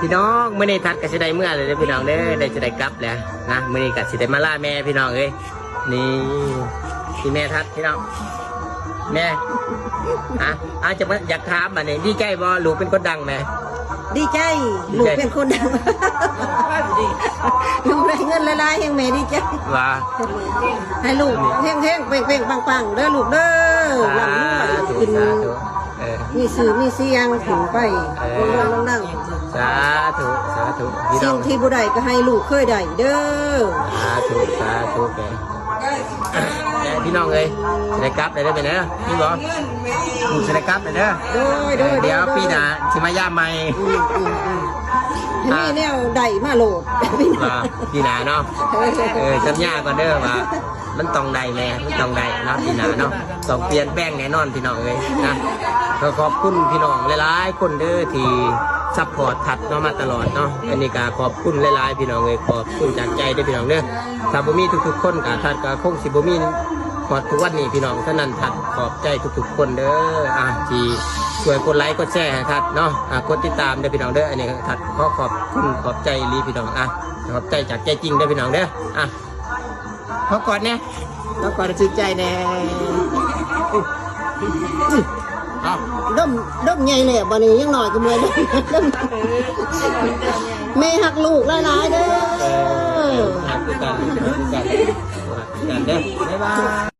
ພີ່ນ້ອງ ມື້ນີ້ທັດກໍຊິໄດ້ເມືອແລ້ວເດີພີ່ນ້ອງເດີ ໄດ້ ຊິໄດ້ກັບແລ້ວນະ. ມື້ນີ້ກໍຊິໄດ້ມາລາແມ່ພີ່ນ້ອງເອີຍ. ນີ້ ນີ້ແມ່ທັດພີ່ນ້ອງ ແມ່ ອາ ອາດຈະຢາກຖາມບັດນີ້ ດີໃຈບໍ່ ລູກເປັນຄົນດັງແມ່? ດີໃຈ ດີໃຈ ລູກເປັນຄົນດັງ ລູກໄດ້ເງິນຫຼາຍໆ ແຮງແມ່ດີໃຈ ວ່າ ໃຫ້ລູກເຮັງໆ ເປັງໆ ປັງໆ ເດີລູກເດີ ລ່ຳລວຍ ສາທຸ ຂຶ້ນ ສາທຸ ເອີ ມີຊື່ມີສຽງຂຶ້ນໄປ ເອີ ໂດ່ງໆ ດັງໆ ສາທຸ ສາທຸ ພີ່ນ້ອງ ສິ່ງທີ່ບໍ່ໄດ້ກໍໃຫ້ລູກເຄີຍໄດ້ເດີ ສາທຸ ສາທຸ ແມ່ ພີ່ນ້ອງເອີຍ ຊິໄດ້ກັບແລ້ວເດີແມ່ເດີ ມີບໍ່? ລູກຊິໄດ້ກັບແລ້ວເດີ ໂດຍ ໂດຍ ດຽວ ໂດຍ ປີໜ້າຊິມາຢາມໃໝ່ ອືມ ອືມ ອືມ ອ່າ ມີແນວໃດມາໂລດ ວ່າປີໜ້າເນາະ ເອີ ເອີ ສັນຍາກ່ອນເດີວ່າ ມັນຕ້ອງໄດ້ແຫຼະ ມັນຕ້ອງໄດ້ເນາະ ປີໜ້າເນາະ ຕ້ອງປ່ຽນແປງແນ່ນອນພີ່ນ້ອງເອີຍນະ. ກໍຂອບຄຸນພີ່ນ້ອງຫຼາຍໆຄົນເດີທີ່ຊັບພອດທັດເນາະ ມາຕະຫຼອດເນາະ. ອັນນີ້ກໍຂອບຄຸນຫຼາຍໆພີ່ນ້ອງເອີຍ ຂອບຄຸນຈາກໃຈເດີພີ່ນ້ອງເດີ. ຖ້າບໍ່ມີທຸກໆຄົນກໍ ທັດກໍຄົງຊິບໍ່ມີຮອດທຸກວັນນີ້ພີ່ນ້ອງ. ສະນັ້ນ ທັດຂອບໃຈທຸກໆຄົນເດີ ອ່າ ທີ່ຊ່ວຍກົດໄລກົດແຊໃຫ້ທັດເນາະ ອ່າ ກົດຕິດຕາມເດີພີ່ນ້ອງເດີ. ອັນນີ້ທັດຂໍຂອບຄຸນຂອບໃຈອີ່ຫຼີພີ່ນ້ອງ ອ່າ ຂອບໃຈຈາກໃຈຈິງເດີພີ່ນ້ອງເດີ ອ່າ. ຂໍກອດແດ່ ຂໍກອດໃຫ້ຖືກໃຈແດ່. ເອົາ ດົມ ດົມໃຫຍ່ແລ້ວ ບັດນີ້ຍັງນ້ອຍກໍເມື່ອຍ ດົມ ແມ່ຮັກລູກຫຼາຍໆເດີ. ເອີ ຮັກຄືກັນ ຮັກຄືກັນ ຮັກຄືກັນເດີ ບາຍບາຍ.